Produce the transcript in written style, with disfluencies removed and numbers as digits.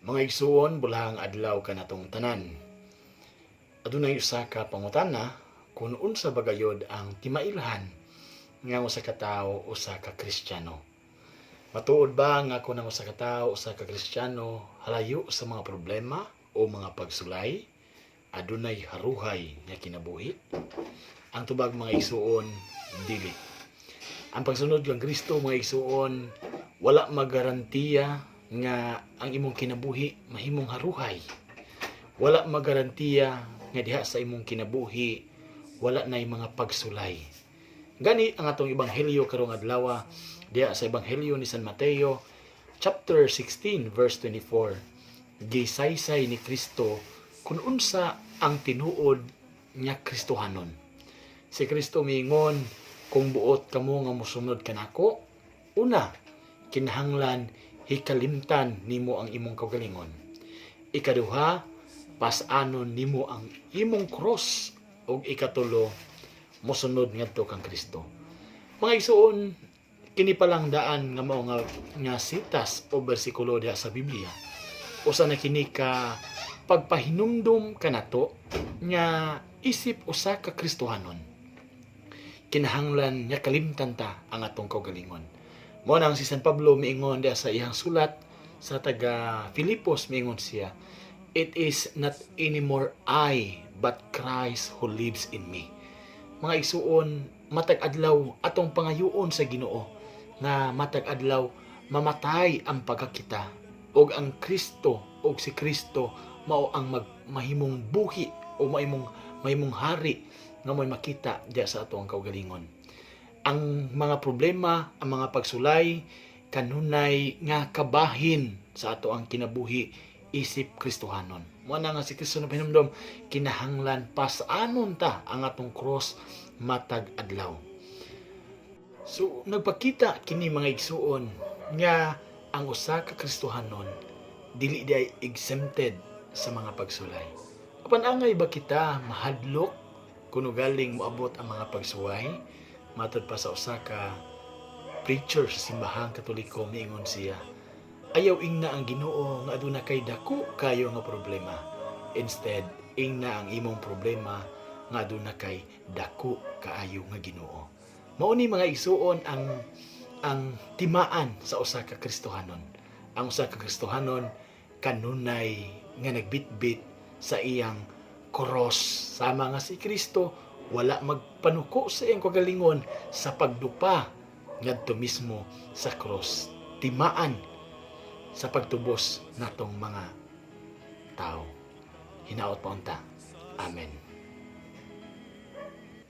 Mga igsuon, bulahang adlaw kanatong tanan. Adunay usa ka pangutana kung unsa ba gayod ang timailhan nga usa ka tawo usa ka Kristiyano. Matuod ba nga kung ang usa ka tawo usa ka Kristiyano, halayo sa mga problema o mga pagsulay, adunay haruhay nga kinabuhi? Ang tubag, mga igsuon, dili. Ang pagsunod kang Kristo, mga igsuon, wala magarantiya nga ang imong kinabuhi mahimong haruhay. Wala magarantiya nga diha sa imong kinabuhi wala nay mga pagsulay. Gani ang atong ebanghelyo karong adlaw, diha sa Ebanghelyo ni San Mateo chapter 16 verse 24, gisaysay ni Kristo kung unsa ang tinuod nga Kristohanon. Si Kristo miingon, "Kung buot kamo nga mosunod kanako, una, kinahanglan hikalimtan nimo ang imong kaugalingon. Ikaduha, pas-anon nimo ang imong cross, ug ikatulo, mosunod ngadto kang Kristo." Mga igsuon, kini palang daan nga mao nga sitas o bersikulo diha sa Biblia. Usa na kini ka pagpahinumdum kanato nga isip usa ka Kristohanon, kinahanglan nga kalimtan ta ang atong kaugalingon. Mao nang si San Pablo miingon diha sa iyang sulat sa taga Filipos, miingon siya, "It is not anymore I, but Christ who lives in me." Mga igsuon, matag adlaw atong pangayuon sa Ginoo nga matag adlaw mamatay ang pagkakita ug ang Kristo ug si Kristo mao ang mahimong buhi o mahimong mahimong hari nga mo'y makita diya sa atong kaugalingon. Ang mga problema, ang mga pagsulay, kanunay nga kabahin sa ato ang kinabuhi isip Kristohanon. Mao na nga si Kristo na pinumdum, kinahanglan pasanon ta ang atong cross matag adlaw. So nagpakita kini, mga igsuon, nga ang usa ka Kristohanon dili diay exempted sa mga pagsulay. Apan angay ba kita mahadlok kuno galing moabot ang mga pagsuway? Matod pa sa usa ka preacher sa simbahang Katoliko, miingon siya, "Ayaw ingna ang Ginoo nga aduna kay dako kayo nga problema. Instead, ingna ang imong problema nga aduna kay dako kaayo nga Ginoo." Mao ni, mga igsuon, ang timaan sa usa ka Kristohanon. Ang usa ka Kristohanon kanunay nga nagbitbit sa iyang cross, sama nga si Kristo wala magpanuko sa iyang kagalingon sa pagdupa ngadto mismo sa cross, timaan sa pagtubos natong mga tao. Hinaot pa unta. Amen.